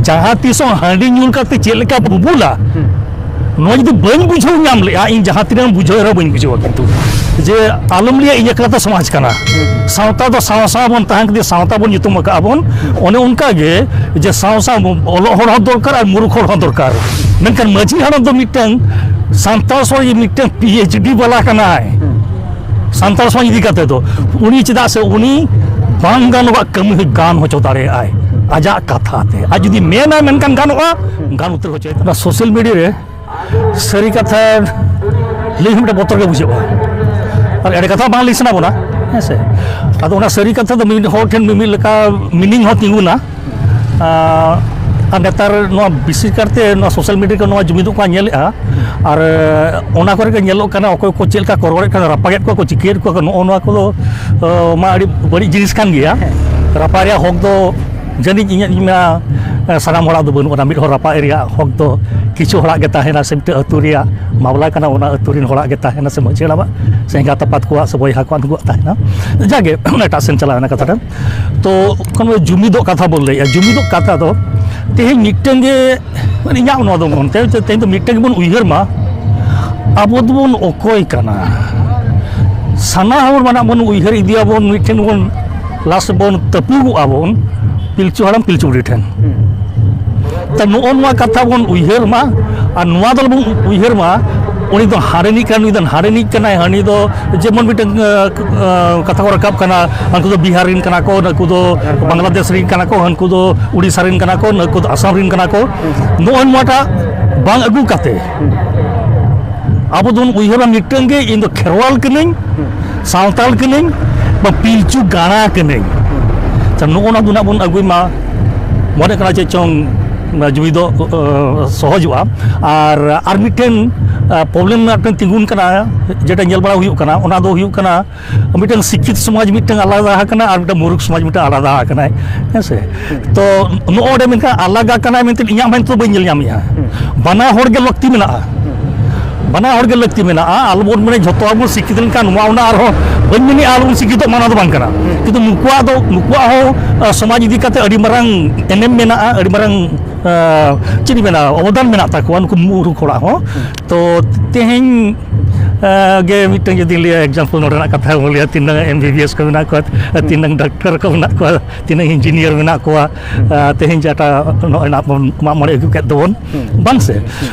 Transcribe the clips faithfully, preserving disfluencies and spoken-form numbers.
ᱡᱟᱦᱟᱸ ᱛᱤᱥ ᱦᱚᱸ ᱦᱟᱺᱰᱤ ᱧᱩ ᱠᱟᱛᱮ ᱪᱮᱫ ᱞᱮᱠᱟ ᱵᱩᱵᱩᱞᱟ, ᱱᱚᱣᱟ ᱡᱩᱫᱤ ᱵᱟᱹᱧ ᱵᱩᱡᱷᱟᱹᱣ ᱧᱟᱢ ᱞᱮᱜᱼᱟ, ᱤᱧ ᱡᱟᱦᱟᱸ ᱛᱤᱱᱟᱹᱜ ᱮᱢ ᱵᱩᱡᱷᱟᱹᱣ ᱨᱮᱦᱚᱸ ᱵᱟᱹᱧ ᱵᱩᱡᱷᱟᱹᱣᱟ᱾ ᱠᱤᱱᱛᱩ ᱡᱮ ᱟᱞᱚᱢ ᱞᱟᱹᱭᱟ ᱤᱧ ᱮᱠᱞᱟ ᱛᱮ ᱥᱚᱢᱟᱡᱽ ᱠᱟᱱᱟ, ᱥᱟᱶᱛᱟ ᱫᱚ ᱥᱟᱶ ᱥᱟᱶ ᱵᱚᱱ ᱛᱟᱦᱮᱸ ᱠᱟᱛᱮ ᱥᱟᱶᱛᱟ ᱵᱚᱱ ᱧᱩᱛᱩᱢ ᱟᱠᱟᱫᱼᱟ ᱵᱚᱱ᱾ ᱚᱱᱮ ᱚᱱᱠᱟ ᱜᱮ ᱡᱮ ᱥᱟᱶ ᱥᱟᱶ ᱚᱞᱚᱜ ᱦᱚᱲ ᱦᱚᱸ ᱫᱚᱨᱠᱟᱨ ᱟᱨ ᱢᱩᱨᱩᱠᱷ ᱦᱚᱲ ᱦᱚᱸ ᱫᱚᱨᱠᱟᱨ᱾ ᱢᱮᱱᱠᱷᱟᱱ ᱢᱟᱹᱡᱷᱤ ᱦᱟᱲᱟᱢ ᱫᱚ ᱢᱤᱫᱴᱟᱝ ᱥᱟᱱᱛᱟᱲ ᱥᱚᱢᱟᱡᱽ ᱨᱮ ᱢᱤᱫᱴᱟᱝ ᱯᱤ ᱮᱭᱤᱪ ᱰᱤ ᱵᱟᱞᱟ ᱠᱟᱱᱟᱭ᱾ ᱥᱟᱱᱛᱟᱲ ᱥᱚᱢᱟᱡᱽ ᱤᱫᱤ ᱠᱟᱛᱮ ᱫᱚ ᱩᱱᱤ ᱪᱮᱫᱟᱜ ᱥᱮ ᱩᱱᱤ ᱵᱟᱝ ᱜᱟᱱᱚᱜᱟᱜ ᱠᱟᱹᱢᱤ ᱦᱚᱸᱭ ᱜᱟᱱ ᱦᱚᱪᱚ ᱫᱟᱲᱮᱭᱟᱜᱼᱟᱭ ᱟᱡᱟᱜ ᱠᱟᱛᱷᱟ ᱛᱮ᱾ ᱟᱨ ᱡᱩᱫᱤ ᱢᱮᱱᱟᱭ ᱢᱮᱱᱠᱷᱟᱱ ᱜᱟᱱᱚᱜᱼᱟ, ᱜᱟᱱ ᱩᱛᱟᱹᱨ ᱦᱚᱪᱚᱭ᱾ ᱚᱱᱟ ᱥᱳᱥᱟᱞ ᱢᱤᱰᱤᱭᱟ ᱨᱮ ᱥᱟᱹᱨᱤ ᱠᱟᱛᱷᱟ ᱞᱟᱹᱭ ᱦᱚᱸ ᱢᱤᱫᱴᱟᱝ ᱵᱚᱛᱚᱨ ᱜᱮ ᱵᱩᱡᱷᱟᱹᱜᱼᱟ, ᱟᱨ ᱮᱲᱮ ᱠᱟᱛᱷᱟ ᱵᱟᱝ ᱞᱟᱹᱭ ᱥᱟᱱᱟ ᱵᱚᱱᱟ, ᱦᱮᱸ ᱥᱮ᱾ ᱟᱫᱚ ᱚᱱᱟ ᱥᱟᱹᱨᱤ ᱠᱟᱛᱷᱟ ᱫᱚ ᱢᱤᱢᱤᱫ ᱦᱚᱲ ᱴᱷᱮᱱ ᱢᱤᱢᱤᱫ ᱞᱮᱠᱟ ᱢᱤᱱᱤᱝ ᱦᱚᱸ ᱛᱤᱸᱜᱩᱱᱟ᱾ ᱟᱨ ᱟᱨ ᱱᱮᱛᱟᱨ ᱱᱚᱣᱟ ᱵᱤᱥᱮᱥ ᱠᱟᱨᱛᱮ ᱱᱚᱣᱟ ᱥᱳᱥᱟᱞ ᱢᱤᱰᱤᱭᱟ ᱨᱮ ᱱᱚᱣᱟ ᱡᱩᱢᱤᱫᱚᱜ ᱠᱚ ᱧᱮᱞᱮᱫᱼᱟ, ᱟᱨ ᱚᱱᱟ ᱠᱚᱨᱮ ᱜᱮ ᱧᱮᱞᱚᱜ ᱠᱟᱱᱟ ᱚᱠᱚᱭ ᱠᱚ ᱪᱮᱫ ᱞᱮᱠᱟ ᱠᱚ ᱨᱚᱲᱮᱫ ᱠᱟᱱᱟ, ᱨᱟᱯᱟᱜᱮᱫ ᱠᱚᱣᱟ ᱠᱚ, ᱪᱤᱠᱟᱹᱭᱮᱫ ᱠᱚᱣᱟ ᱠᱚ, ᱱᱚᱜᱼᱚ ᱱᱚᱣᱟ ᱠᱚᱫᱚ ᱟᱸ, ᱢᱟ ᱟᱹᱰᱤ ᱵᱟᱹᱲᱤᱡ ᱡᱤᱱᱤᱥ ᱠᱟᱱ ᱜᱮᱭᱟ᱾ ᱨᱟᱯᱟᱜ ᱨᱮᱭᱟᱜ ᱦᱚᱠ ᱫᱚ ᱡᱟᱹᱱᱤᱡ ᱤᱧᱟᱹᱜ ᱤᱧ ᱢᱮᱱᱟ, ᱥᱟᱱᱟᱢ ᱦᱚᱲᱟᱜ ᱫᱚ ᱵᱟᱹᱱᱩᱜ ᱟᱱᱟ᱾ ᱢᱤᱫ ᱦᱚᱲ ᱨᱟᱯᱟᱜ ᱨᱮᱭᱟᱜ ᱦᱚᱠ ᱫᱚ ᱠᱤᱪᱷᱩ ᱦᱚᱲᱟᱜ ᱜᱮ ᱛᱟᱦᱮᱱᱟ, ᱥᱮ ᱢᱤᱫᱴᱮᱱ ᱟᱹᱛᱩ ᱨᱮᱭᱟᱜ ᱢᱟᱢᱞᱟ ᱠᱟᱱᱟ, ᱚᱱᱟ ᱟᱹᱛᱩ ᱨᱮᱱ ᱦᱚᱲᱟᱜ ᱜᱮ ᱛᱟᱦᱮᱱᱟ, ᱥᱮ ᱢᱟᱹᱡᱷᱤ ᱦᱟᱲᱟᱢᱟᱜ ᱥᱮ ᱮᱸᱜᱟᱛ ᱟᱯᱟᱛ ᱠᱚᱣᱟᱜ ᱥᱮ ᱵᱚᱭᱦᱟ ᱠᱚᱣᱟᱜ, ᱱᱩᱠᱩᱣᱟᱜ ᱛᱟᱦᱮᱱᱟ᱾ ᱡᱟᱜᱮ ᱚᱱᱟ ᱮᱴᱟᱜ ᱥᱮᱱ ᱪᱟᱞᱟᱣ ᱮᱱᱟ ᱠᱟᱛᱷᱟ ᱴᱟᱜ᱾ ᱛᱚ ᱚᱱᱟ ᱡᱩᱢᱤᱫᱚᱜ ᱠᱟᱛᱷᱟ ᱵᱚᱱ ᱞᱟᱹᱭᱮᱫᱼᱟ, ᱡᱩᱢᱤᱫᱚᱜ ᱠᱟᱛᱷᱟ ᱫᱚ ᱛᱮᱦᱮᱧ ᱢᱤᱫᱴᱟᱝ ᱜᱮ, ᱢᱟᱱᱮ ᱤᱧᱟᱹᱜ ᱱᱚᱣᱟ ᱫᱚ ᱢᱚᱱᱛᱮ ᱛᱮᱦᱮᱧ ᱫᱚ ᱢᱤᱫᱴᱟᱝ ᱜᱮᱵᱚᱱ ᱩᱭᱦᱟᱹᱨ ᱢᱟ, ᱟᱵᱚ ᱫᱚᱵᱚᱱ ᱚᱠᱚᱭ ᱠᱟᱱᱟ᱾ ᱥᱟᱱᱟᱢ ᱦᱚᱲ ᱢᱟᱱᱟᱜ ᱵᱚᱱ ᱩᱭᱦᱟᱹᱨ ᱤᱫᱤᱭᱟᱵᱚᱱ, ᱢᱤᱫᱴᱷᱮᱱ ᱵᱚᱱ ᱞᱟᱥ ᱵᱚᱱ ᱛᱟᱹᱯᱩᱜᱚᱜᱼᱟ ᱵᱚᱱ ᱯᱤᱞᱪᱩ ᱦᱟᱲᱟᱢ ᱯᱤᱞᱪᱩ ᱵᱩᱲᱦᱤ ᱴᱷᱮᱱ᱾ ᱛᱚ ᱱᱚᱜᱼᱚ ᱱᱚᱣᱟ ᱠᱟᱛᱷᱟ ᱵᱚᱱ ᱩᱭᱦᱟᱹᱨ ᱢᱟ, ᱟᱨ ᱱᱚᱣᱟ ᱫᱚ ᱵᱚᱱ ᱩᱭᱦᱟᱹᱨ ᱢᱟ, ᱩᱱᱤ ᱫᱚ ᱦᱟᱸᱰᱮᱱᱤᱡ ᱠᱟᱱᱟ, ᱱᱩᱭ ᱫᱚ ᱦᱟᱸᱰᱮᱱᱤᱡ ᱠᱟᱱᱟᱭ, ᱦᱟᱹᱱᱤ ᱫᱚ ᱡᱮᱢᱚᱱ ᱢᱤᱫᱴᱟᱝ, ᱟᱸ, ᱟᱸ, ᱠᱟᱛᱷᱟ ᱠᱚ ᱨᱟᱠᱟᱵ ᱠᱟᱱᱟ, ᱦᱟᱹᱱᱠᱩ ᱫᱚ ᱵᱤᱦᱟᱨ ᱨᱮᱱ ᱠᱟᱱᱟ ᱠᱚ, ᱱᱩᱠᱩ ᱫᱚ ᱵᱟᱝᱞᱟᱫᱮᱥ ᱨᱮᱱ ᱠᱟᱱᱟ ᱠᱚ, ᱦᱟᱹᱱᱠᱩ ᱫᱚ ᱩᱲᱤᱥᱥᱟ ᱨᱮᱱ ᱠᱟᱱᱟ ᱠᱚ, ᱱᱩᱠᱩ ᱫᱚ ᱟᱥᱟᱢ ᱨᱮᱱ ᱠᱟᱱᱟ ᱠᱚ᱾ ᱱᱚᱜᱼᱚ ᱱᱚᱣᱟᱴᱟᱜ ᱵᱟᱝ ᱟᱹᱜᱩ ᱠᱟᱛᱮ ᱟᱵᱚ ᱫᱚᱵᱚᱱ ᱩᱭᱦᱟᱹᱨᱟ ᱢᱤᱫᱴᱟᱝ ᱜᱮ, ᱤᱧ ᱫᱚ ᱠᱷᱮᱨᱣᱟᱞ ᱠᱟᱹᱱᱟᱹᱧ, ᱥᱟᱱᱛᱟᱲ ᱠᱟᱹᱱᱟᱹᱧ, ᱵᱟ ᱯᱤᱞᱪᱩ ᱜᱟᱬᱟ ᱠᱟᱹᱱᱟᱹᱧ᱾ ᱛᱚ ᱱᱚᱜᱼᱚ ᱱᱚᱣᱟ ᱫᱚ ᱱᱟᱜ ᱵᱚᱱ ᱟᱹᱜᱩᱭ ᱢᱟ᱾ ᱢᱚᱱᱮ ᱠᱟᱱᱟ ᱪᱮᱫ ᱪᱚᱝ ᱡᱩᱢᱤᱫᱚᱜ, ᱟᱸ, ᱥᱚᱦᱚᱡᱚᱜᱼᱟ᱾ ᱟᱨ ᱟᱨ ᱢᱤᱫᱴᱮᱱ, ᱟᱸ, ᱯᱨᱚᱵᱞᱮᱢ ᱢᱤᱫᱴᱮᱱ ᱛᱤᱸᱜᱩᱱ ᱠᱟᱱᱟ, ᱡᱮᱴᱟ ᱧᱮᱞ ᱵᱟᱲᱟ ᱦᱩᱭᱩᱜ ᱠᱟᱱᱟ, ᱚᱱᱟ ᱫᱚ ᱦᱩᱭᱩᱜ ᱠᱟᱱᱟ ᱢᱤᱫᱴᱟᱝ ᱥᱤᱠᱠᱷᱤᱛ ᱥᱚᱢᱟᱡᱽ ᱢᱤᱫᱴᱟᱝ ᱟᱞᱟᱫᱟ ᱟᱠᱟᱱᱟ ᱟᱨ ᱢᱤᱫᱴᱟᱝ ᱢᱩᱨᱩᱠᱷ ᱥᱚᱢᱟᱡᱽ ᱢᱤᱫᱴᱟᱝ ᱟᱞᱟᱫᱟ ᱟᱠᱟᱱᱟᱭ, ᱦᱮᱸ ᱥᱮ? ᱛᱚ ᱱᱚᱜᱼᱚ ᱱᱚᱰᱮ ᱢᱮᱱᱠᱷᱟᱱ ᱟᱞᱟᱫᱟ ᱟᱠᱟᱱᱟᱭ ᱢᱮᱱᱛᱮ ᱤᱧᱟᱹᱜ ᱢᱮᱱ ᱛᱮᱫᱚ ᱵᱟᱹᱧ ᱧᱮᱞ ᱧᱟᱢᱮᱫᱼᱟ᱾ ᱵᱟᱱᱟ ᱦᱚᱲ ᱜᱮ ᱞᱟᱹᱠᱛᱤ ᱢᱮᱱᱟᱜᱼᱟ᱾ ᱵᱟᱱᱟ ᱦᱚᱲ ᱜᱮ ᱞᱟᱹᱠᱛᱤ ᱢᱮᱱᱟᱜᱼᱟ᱾ ᱟᱞᱚᱵᱚᱱ ᱢᱮᱱᱟ ᱡᱷᱚᱛᱚ ᱦᱚᱲ ᱵᱚᱱ ᱥᱤᱠᱠᱷᱤᱛ ᱞᱮᱱᱠᱷᱟᱱ ᱱᱚᱣᱟ ᱚᱱᱟ ᱟᱨᱦᱚᱸ ᱵᱟᱹᱧ ᱢᱮᱱᱮᱫᱼᱟ ᱟᱞᱚᱵᱚᱱ ᱥᱤᱠᱠᱷᱤᱛᱚᱜ ᱢᱟ, ᱚᱱᱟ ᱫᱚ ᱵᱟᱝ ᱠᱟᱱᱟ᱾ ᱠᱤᱱᱛᱩ ᱱᱩᱠᱩᱣᱟᱜ ᱫᱚ, ᱱᱩᱠᱩᱣᱟᱜ ᱦᱚᱸ, ᱟᱸ, ᱥᱚᱢᱟᱡᱽ ᱤᱫᱤ ᱠᱟᱛᱮ ᱟᱹᱰᱤ ᱢᱟᱨᱟᱝ ᱮᱱᱮᱢ ᱢᱮᱱᱟᱜᱼᱟ, ᱟᱹᱰᱤ ᱢᱟᱨᱟᱝ, ᱟᱸ, ᱪᱮᱫ ᱤᱧ ᱢᱮᱱᱟ, ᱚᱵᱚᱫᱟᱱ ᱢᱮᱱᱟᱜ ᱛᱟᱠᱚᱣᱟ ᱱᱩᱠᱩ ᱢᱩᱨᱩᱠ ᱦᱚᱲᱟᱜ ᱦᱚᱸ᱾ ᱛᱚ ᱛᱮᱦᱮᱧ, ᱟᱸ, ᱜᱮ ᱢᱤᱫᱴᱟᱝ ᱡᱩᱫᱤᱧ ᱞᱟᱹᱭᱟ, example ᱱᱚᱰᱮᱱᱟᱜ ᱠᱟᱛᱷᱟ ᱵᱚᱱ ᱞᱟᱹᱭᱟ, ᱛᱤᱱᱟᱹᱜ M B B S ᱠᱚ ᱢᱮᱱᱟᱜ ᱠᱚᱣᱟ, ᱛᱤᱱᱟᱹᱜ ᱰᱟᱠᱛᱟᱨ ᱠᱚ ᱢᱮᱱᱟᱜ ᱠᱚᱣᱟ, ᱛᱤᱱᱟᱹᱜ ᱤᱧᱡᱤᱱᱤᱭᱟᱨ ᱢᱮᱱᱟᱜ ᱠᱚᱣᱟ, ᱟᱸ, ᱛᱮᱦᱮᱧ ᱡᱮᱴᱟ ᱱᱚᱜᱼᱚᱭ ᱱᱟᱜ ᱵᱚᱱ ᱢᱟᱜ ᱢᱚᱬᱮ ᱟᱹᱜᱩ ᱠᱮᱫ ᱫᱚᱵᱚᱱ, ᱵᱟᱝ ᱥᱮ?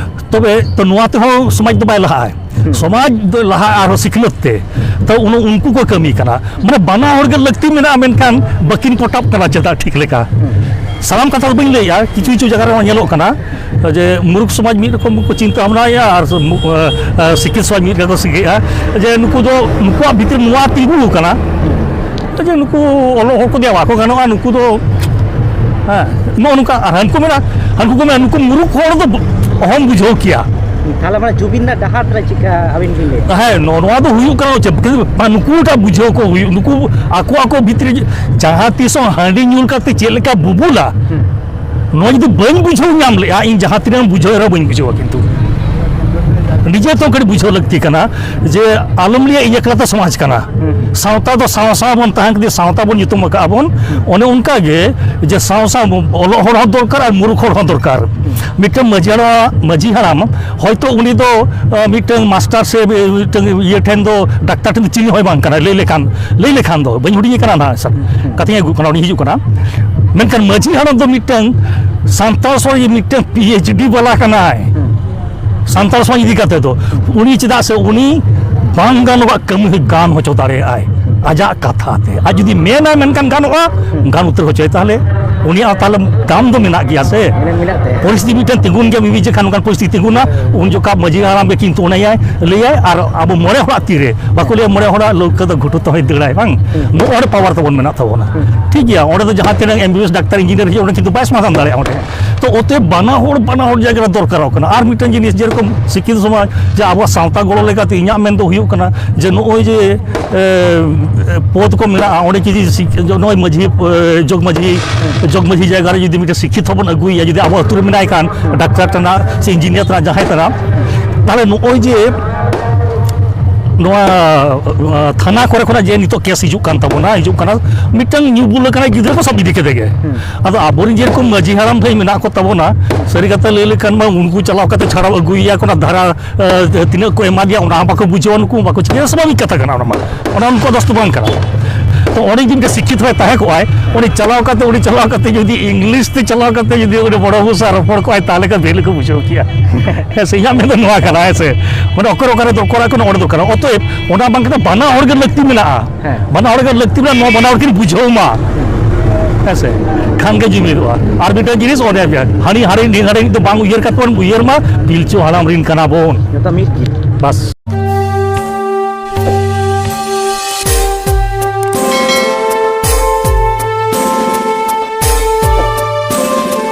ᱛᱚᱵᱮ ᱛᱚ ᱱᱚᱣᱟ ᱛᱮᱦᱚᱸ ᱥᱚᱢᱟᱡᱽ ᱫᱚ ᱵᱟᱭ ᱞᱟᱦᱟᱜᱼᱟ᱾ ᱥᱚᱢᱟᱡᱽ ᱫᱚ ᱞᱟᱦᱟᱜᱼᱟ ᱟᱨᱦᱚᱸ ᱥᱤᱠᱷᱱᱟᱹᱛ ᱛᱮ᱾ ᱛᱚ ᱩᱱ-, ᱩᱱᱠᱩ ᱠᱚ ᱠᱟᱹᱢᱤ ᱠᱟᱱᱟ᱾ ᱢᱟᱱᱮ ᱵᱟᱱᱟ ᱦᱚᱲ ᱜᱮ ᱞᱟᱹᱠᱛᱤ ᱢᱮᱱᱟᱜᱼᱟ, ᱢᱮᱱᱠᱷᱟᱱ ᱵᱟᱹᱠᱤᱱ ᱯᱚᱴᱟᱵ ᱠᱟᱱᱟ ᱪᱮᱫᱟᱜ ᱴᱷᱤᱠ ᱞᱮᱠᱟ? ᱥᱟᱱᱟᱢ ᱠᱟᱛᱷᱟ ᱫᱚ ᱵᱟᱹᱧ ᱞᱟᱹᱭᱮᱜᱼᱟ, ᱠᱤᱪᱷᱩ ᱠᱤᱪᱷᱩ ᱡᱟᱭᱜᱟ ᱨᱮᱦᱚᱸ ᱧᱮᱞᱚᱜ ᱠᱟᱱᱟ ᱡᱮ ᱢᱩᱨᱩᱠ ᱥᱚᱢᱟᱡᱽ ᱢᱤᱫ ᱨᱚᱠᱚᱢ ᱠᱚ ᱪᱤᱱᱛᱟᱹ ᱵᱷᱟᱵᱽᱱᱟᱭᱟ ᱟᱨ ᱥᱚ-, ᱢᱩ-, ᱟᱸ, ᱥᱤᱠᱷᱤᱛ ᱥᱚᱢᱟᱡᱽ ᱢᱤᱫ ᱨᱚᱠᱚᱢ ᱠᱚ ᱥᱤᱠᱷᱟᱹᱭᱟ᱾ ᱡᱮ ᱱᱩᱠᱩ ᱫᱚ, ᱱᱩᱠᱩᱣᱟᱜ ᱵᱷᱤᱛᱤᱨ ᱱᱚᱣᱟ ᱛᱤᱸᱜᱩ ᱟᱠᱟᱱᱟ ᱡᱮ ᱱᱩᱠᱩ ᱚᱞᱚᱜ ᱦᱚᱲ ᱠᱚᱫᱚ ᱵᱟᱠᱚ ᱜᱟᱱᱚᱜᱼᱟ, ᱱᱩᱠᱩ ᱫᱚ, ᱦᱮᱸ, ᱱᱚᱜᱼᱚ ᱱᱚᱝᱠᱟ᱾ ᱟᱨ ᱦᱟᱱᱠᱩ ᱢᱮᱱᱟ, ᱦᱟᱱᱠᱩ ᱠᱚ ᱢᱮᱱᱟ, ᱱᱩᱠᱩ ᱢᱩᱨᱩᱠ ᱦᱚᱲ ᱫᱚ ᱚᱦᱚᱢ ᱵᱩᱡᱷᱟᱹᱣ ᱠᱮᱭᱟ᱾ ᱛᱟᱦᱚᱞᱮ ᱢᱟᱱᱮ ᱡᱩᱵᱤᱱ ᱫᱟᱜ ᱰᱟᱦᱟᱨ ᱨᱮ ᱪᱮᱫᱠᱟ ᱟᱹᱵᱤᱱ ᱵᱤᱱ ᱞᱟᱹᱭᱟ? ᱦᱮᱸ, ᱱᱚ-, ᱱᱚᱣᱟ ᱫᱚ ᱦᱩᱭᱩᱜ ᱠᱟᱱᱟ ᱪᱮᱫ? ᱱᱩᱠᱩ ᱴᱟᱜ ᱵᱩᱡᱷᱟᱹᱣ ᱠᱚ ᱦᱩᱭᱩᱜ, ᱱᱩᱠᱩ ᱟᱠᱚ ᱟᱠᱚ ᱵᱷᱤᱛᱨᱤ ᱡᱟᱦᱟᱸ ᱛᱤᱥ ᱦᱚᱸ ᱦᱟᱺᱰᱤ ᱧᱩ ᱠᱟᱛᱮ ᱪᱮᱫ ᱞᱮᱠᱟ ᱵᱩᱵᱩᱞᱟ, ᱱᱚᱣᱟ ᱡᱩᱫᱤ ᱵᱟᱹᱧ ᱵᱩᱡᱷᱟᱹᱣ ᱧᱟᱢ ᱞᱮᱜᱼᱟ, ᱤᱧ ᱡᱟᱦᱟᱸ ᱛᱤᱱᱟᱹᱜ ᱮᱢ ᱵᱩᱡᱷᱟᱹᱣ ᱨᱮᱦᱚᱸ ᱵᱟᱹᱧ ᱵᱩᱡᱷᱟᱹᱣᱟ᱾ ᱠᱤᱱᱛᱩ ᱱᱤᱡᱮ ᱛᱮᱦᱚᱸ ᱠᱟᱹᱴᱤᱡ ᱵᱩᱡᱷᱟᱹᱣ ᱞᱟᱹᱠᱛᱤ ᱠᱟᱱᱟ ᱡᱮ ᱟᱞᱚᱢ ᱞᱟᱹᱭᱟ ᱤᱧ ᱮᱠᱞᱟ ᱛᱮ ᱥᱚᱢᱟᱡᱽ ᱠᱟᱱᱟ᱾ ᱥᱟᱶᱛᱟ ᱫᱚ ᱥᱟᱶ ᱥᱟᱶ ᱵᱚᱱ ᱛᱟᱦᱮᱸ ᱠᱟᱛᱮ ᱥᱟᱶᱛᱟ ᱵᱚᱱ ᱧᱩᱛᱩᱢ ᱟᱠᱟᱫᱼᱟ ᱵᱚᱱ᱾ ᱚᱱᱮ ᱚᱱᱠᱟ ᱜᱮ ᱡᱮ ᱥᱟᱶ ᱥᱟᱶ ᱚᱞᱚᱜ ᱦᱚᱲ ᱦᱚᱸ ᱫᱚᱨᱠᱟᱨ ᱟᱨ ᱢᱩᱨᱩᱠᱷ ᱦᱚᱲ ᱦᱚᱸ ᱫᱚᱨᱠᱟᱨ᱾ ᱢᱤᱫᱴᱟᱝ ᱢᱟᱺᱡᱷᱤ ᱦᱟᱲᱟᱢ, ᱢᱟᱺᱡᱷᱤ ᱦᱟᱲᱟᱢ ᱦᱚᱭᱛᱳ ᱩᱱᱤ ᱫᱚ, ᱟᱸ, ᱢᱤᱫᱴᱟᱝ ᱢᱟᱥᱴᱟᱨ ᱥᱮ ᱢᱤᱫᱴᱟᱝ ᱤᱭᱟᱹ ᱴᱷᱮᱱ ᱫᱚ, ᱰᱟᱠᱛᱟᱨ ᱴᱷᱮᱱ ᱫᱚ ᱪᱤᱞᱤ ᱦᱚᱸᱭ ᱵᱟᱝ ᱠᱟᱱᱟ, ᱞᱟᱹᱭ ᱞᱮᱠᱷᱟᱱ, ᱞᱟᱹᱭ ᱞᱮᱠᱷᱟᱱ ᱫᱚ ᱵᱟᱹᱧ ᱦᱩᱰᱤᱧ ᱠᱟᱱᱟ ᱱᱟᱦᱟᱜ, ᱥᱟᱵ ᱠᱟᱛᱷᱟᱧ ᱟᱹᱜᱩ ᱠᱟᱱᱟ, ᱩᱱᱤ ᱦᱤᱡᱩᱜ ᱠᱟᱱᱟ᱾ ᱢᱮᱱᱠᱷᱟᱱ ᱢᱟᱺᱡᱷᱤ ᱦᱟᱲᱟᱢ ᱫᱚ ᱢᱤᱫᱴᱟᱝ ᱥᱟᱱᱛᱟᱲ ᱥᱚᱢᱟᱡᱽ ᱢᱤᱫᱴᱟᱝ P H D ᱵᱟᱞᱟ ᱠᱟᱱᱟᱭ᱾ ᱥᱟᱱᱛᱟᱲ ᱥᱚᱢᱟᱡᱽ ᱤᱫᱤ ᱠᱟᱛᱮ ᱫᱚ ᱩᱱᱤ ᱪᱮᱫᱟᱜ ᱥᱮ ᱩᱱᱤ ᱵᱟᱝ ᱜᱟᱱᱚᱜᱟᱜ ᱠᱟᱹᱢᱤ ᱦᱚᱸᱭ ᱜᱟᱱ ᱦᱚᱪᱚ ᱫᱟᱲᱮᱭᱟᱜᱼᱟᱭ ᱟᱡᱟᱜ ᱠᱟᱛᱷᱟ ᱛᱮ᱾ ᱟᱨ ᱡᱩᱫᱤ ᱢᱮᱱᱟᱭ ᱢᱮᱱᱠᱷᱟᱱ ᱜᱟᱱᱚᱜᱼᱟ, ᱜᱟᱱ ᱩᱛᱟᱹᱨ ᱦᱚᱪᱚᱭ, ᱛᱟᱦᱚᱞᱮ ᱩᱱᱤᱭᱟᱜ ᱛᱟᱦᱚᱞᱮ ᱫᱟᱢ ᱫᱚ ᱢᱮᱱᱟᱜ ᱜᱮᱭᱟ ᱥᱮ᱾ ᱢᱮᱱᱟᱜ ᱛᱟᱭᱟ᱾ ᱯᱚᱨᱤᱥᱛᱷᱤᱛᱤ ᱢᱤᱫᱴᱮᱱ ᱛᱤᱸᱜᱩᱱ ᱜᱮᱭᱟ, ᱢᱤᱢᱤᱫ ᱡᱚᱠᱷᱟᱱ ᱱᱚᱝᱠᱟᱱ ᱯᱚᱨᱤᱥᱛᱷᱤᱛᱤ ᱛᱤᱸᱜᱩᱱᱟ, ᱩᱱ ᱡᱚᱠᱷᱟ ᱢᱟᱺᱡᱷᱤ ᱦᱟᱲᱟᱢ ᱜᱮ ᱠᱤᱱᱛᱩ ᱚᱱᱮᱭᱟᱭ, ᱞᱟᱹᱭᱟᱭ, ᱟᱨ ᱟᱵᱚ ᱢᱚᱬᱮ ᱦᱚᱲᱟᱜ ᱛᱤᱨᱮ, ᱵᱟᱠᱚ ᱞᱟᱹᱭᱟ ᱢᱚᱬᱮ ᱦᱚᱲᱟᱜ ᱞᱟᱹᱣᱠᱟᱹ ᱫᱚ ᱜᱷᱩᱴᱩ ᱛᱮᱦᱚᱸᱭ ᱫᱟᱹᱲᱟᱭ, ᱵᱟᱝ? ᱱᱚᱜᱼᱚ ᱱᱚᱰᱮ power ᱛᱟᱵᱚᱱ ᱢᱮᱱᱟᱜ ᱛᱟᱵᱚᱱᱟ᱾ ᱴᱷᱤᱠ ᱜᱮᱭᱟ, ᱚᱸᱰᱮ ᱫᱚ ᱡᱟᱦᱟᱸ ᱛᱤᱱᱟᱹᱜ M B B S doctor engineer ᱦᱤᱡᱩᱜ, ᱚᱸᱰᱮ ᱠᱤᱱᱛᱩ ᱵᱟᱭ ᱥᱚᱢᱟᱫᱷᱟᱱ ᱫᱟᱲᱮᱭᱟᱜᱼᱟ ᱚᱸᱰᱮ᱾ ᱛᱚ ᱚᱛᱮ ᱵᱟᱱᱟ ᱦᱚᱲ, ᱵᱟᱱᱟ ᱦᱚᱲ ᱡᱟᱭᱜᱟ ᱨᱮ ᱫᱚᱨᱠᱟᱨᱚᱜ ᱠᱟᱱᱟ᱾ ᱟᱨ ᱢᱤᱫᱴᱟᱝ ᱡᱤᱱᱤᱥ, ᱡᱮᱨᱚᱠᱚᱢ ᱥᱤᱠᱠᱷᱤᱛ ᱥᱚᱢᱟᱡᱽ, ᱡᱮ ᱟᱵᱚᱣᱟᱜ ᱥᱟᱶᱛᱟ ᱜᱚᱲᱚ ᱞᱮᱠᱟᱛᱮ ᱤᱧᱟᱹᱜ ᱢᱮᱱ ᱫᱚ ᱦᱩᱭᱩᱜ ᱠᱟᱱᱟ ᱡᱮ ᱱᱚᱜᱼᱚᱭ ᱡᱮ, ᱮ, ᱯᱚᱫᱽ ᱠᱚ ᱢᱮᱱᱟᱜᱼᱟ, ᱚᱸᱰᱮ ᱡᱩᱫᱤ ᱥᱤᱠ-, ᱱᱚᱜᱼᱚᱭ ᱢᱟᱹᱡᱷᱤ, ᱮ, ᱡᱚᱜᱽ ᱢᱟᱹᱡᱷᱤ, ᱡᱚᱜᱽ ᱢᱟᱹᱡᱷᱤ ᱡᱟᱭᱜᱟ ᱨᱮ ᱡᱩᱫᱤ ᱢᱤᱫᱴᱮᱱ ᱥᱤᱠᱠᱷᱤᱛ ᱦᱚᱸᱵᱚᱱ ᱟᱹᱜᱩᱭᱮᱭᱟ, ᱡᱩᱫᱤ ᱟᱵᱚ ᱟᱹᱛᱩ ᱨᱮ ᱢᱮᱱᱟᱭ ᱠᱷᱟᱱ, ᱰᱟᱠᱛᱟᱨ ᱛᱟᱱᱟ ᱥᱮ ᱤᱧᱡᱤᱱᱤᱭᱟᱨ ᱛᱟᱱᱟ ᱡᱟᱦᱟᱸᱭ ᱛᱟᱱᱟ, ᱛᱟᱦᱞᱮ ᱱᱚᱜᱼᱚᱭ ᱡᱮ ᱱᱚᱣᱟ ᱛᱷᱟᱱᱟ ᱠᱚᱨᱮ ᱠᱷᱚᱱᱟᱜ ᱡᱮ ᱱᱤᱛᱚᱜ ᱠᱮᱥ ᱦᱤᱡᱩᱜ ᱠᱟᱱ ᱛᱟᱵᱚᱱᱟ, ᱦᱤᱡᱩᱜ ᱠᱟᱱᱟ, ᱢᱤᱫᱴᱟᱝ ᱧᱩ ᱵᱩᱞ ᱟᱠᱟᱱᱟᱭ ᱜᱤᱫᱽᱨᱟᱹ ᱠᱚ ᱥᱟᱵ ᱤᱫᱤ ᱠᱮᱫᱮ ᱜᱮ᱾ ᱟᱫᱚ ᱟᱵᱚᱨᱮᱱ ᱡᱮᱨᱚᱠᱚᱢ ᱢᱟᱹᱡᱷᱤ ᱦᱟᱲᱟᱢ ᱵᱷᱟᱹᱭ ᱢᱮᱱᱟᱜ ᱠᱚ ᱛᱟᱵᱚᱱᱟ, ᱥᱟᱹᱨᱤ ᱠᱟᱛᱷᱟ ᱞᱟᱹᱭ ᱞᱮᱠᱷᱟᱱ ᱢᱟ ᱩᱱᱠᱩ ᱪᱟᱞᱟᱣ ᱠᱟᱛᱮ ᱪᱷᱟᱲᱟᱣ ᱟᱹᱜᱩᱭᱮᱭᱟ ᱠᱚ, ᱚᱱᱟ ᱫᱷᱟᱨᱟ ᱛᱤᱱᱟᱹᱜ ᱠᱚ ᱮᱢᱟ ᱫᱮᱭᱟ ᱚᱱᱟ ᱦᱚᱸ ᱵᱟᱠᱚ ᱵᱩᱡᱷᱟᱹᱣᱟ, ᱱᱩᱠᱩ ᱦᱚᱸ ᱵᱟᱠᱚ ᱪᱤᱠᱟᱹᱭᱟ, ᱥᱟᱵᱷᱟᱵᱤᱠ ᱠᱟᱛᱷᱟ ᱠᱟᱱᱟ ᱚᱱᱟ ᱢᱟ᱾ ᱚᱱᱟ ᱩᱱᱠᱩᱣᱟᱜ ᱫᱚᱥ ᱫᱚ ᱵᱟᱝ ᱠᱟᱱᱟ᱾ ᱛᱚ ᱚᱸᱰᱮ ᱡᱩᱫᱤ ᱢᱤᱫᱴᱮᱱ ᱥᱤᱠᱠᱷᱤᱛ ᱦᱚᱲᱮ ᱛᱟᱦᱮᱸ ᱠᱚᱜᱼᱟᱭ, ᱩᱱᱤ ᱪᱟᱞᱟᱣ ᱠᱟᱛᱮ, ᱩᱱᱤ ᱪᱟᱞᱟᱣ ᱠᱟᱛᱮ ᱡᱩᱫᱤ ᱤᱝᱞᱤᱥ ᱛᱮ ᱪᱟᱞᱟᱣ ᱠᱟᱛᱮ ᱡᱩᱫᱤ ᱩᱱᱤ ᱵᱚᱲᱚ ᱵᱟᱹᱵᱩ ᱥᱟᱶ ᱨᱚᱯᱚᱲ ᱠᱚᱜᱼᱟᱭ, ᱛᱟᱦᱞᱮ ᱠᱷᱟᱱ ᱵᱷᱟᱹᱞᱤ ᱠᱚ ᱵᱩᱡᱷᱟᱹᱣ ᱠᱮᱭᱟ᱾ ᱦᱮᱸ ᱥᱮ, ᱤᱧᱟᱹᱜ ᱢᱮᱱ ᱫᱚ ᱱᱚᱣᱟ ᱠᱟᱱᱟ, ᱦᱮᱸ ᱥᱮ, ᱢᱟᱱᱮ ᱚᱠᱚᱭ ᱚᱠᱟᱨᱮ ᱫᱚᱨᱠᱟᱨᱟ ᱠᱟᱱᱟ ᱚᱸᱰᱮ ᱫᱚᱨᱠᱟᱨᱟ᱾ ᱚᱛᱚᱮᱵ ᱚᱱᱟ ᱵᱟᱝ ᱠᱟᱛᱮ ᱵᱟᱱᱟ ᱦᱚᱲ ᱜᱮ ᱞᱟᱹᱠᱛᱤ ᱢᱮᱱᱟᱜᱼᱟ᱾ ᱦᱮᱸ᱾ ᱵᱟᱱᱟ ᱦᱚᱲ ᱜᱮ ᱞᱟᱹᱠᱛᱤ ᱢᱮᱱᱟᱜᱼᱟ, ᱱᱚᱣᱟ ᱵᱟᱱᱟ ᱦᱚᱲ ᱠᱤᱱ ᱵᱩᱡᱷᱟᱹᱣ ᱢᱟ, ᱦᱮᱸ ᱥᱮ, ᱠᱷᱟᱱ ᱜᱮ ᱡᱩᱢᱤᱫᱚᱜᱼᱟ᱾ ᱟᱨ ᱢᱤᱫᱴᱟᱝ ᱡᱤᱱᱤᱥ ᱚᱸᱰᱮ ᱦᱟᱹᱱᱤ ᱦᱟᱹᱱᱤ ᱱᱤ ᱦᱟᱹᱱᱤ ᱫᱚ ᱵᱟᱝ ᱩᱭᱦᱟᱹᱨ ᱠᱟᱛᱮ ᱵᱚᱱ ᱩᱭᱦᱟᱹᱨ ᱢᱟ, ᱯᱤᱞᱪᱩ ᱦᱟᱲᱟᱢ ᱨᱤᱱ ᱠᱟᱱᱟ ᱵᱚᱱ᱾ ᱡᱚᱛᱚ ᱢᱤᱫ ᱜᱮ᱾ ᱵᱟᱥ᱾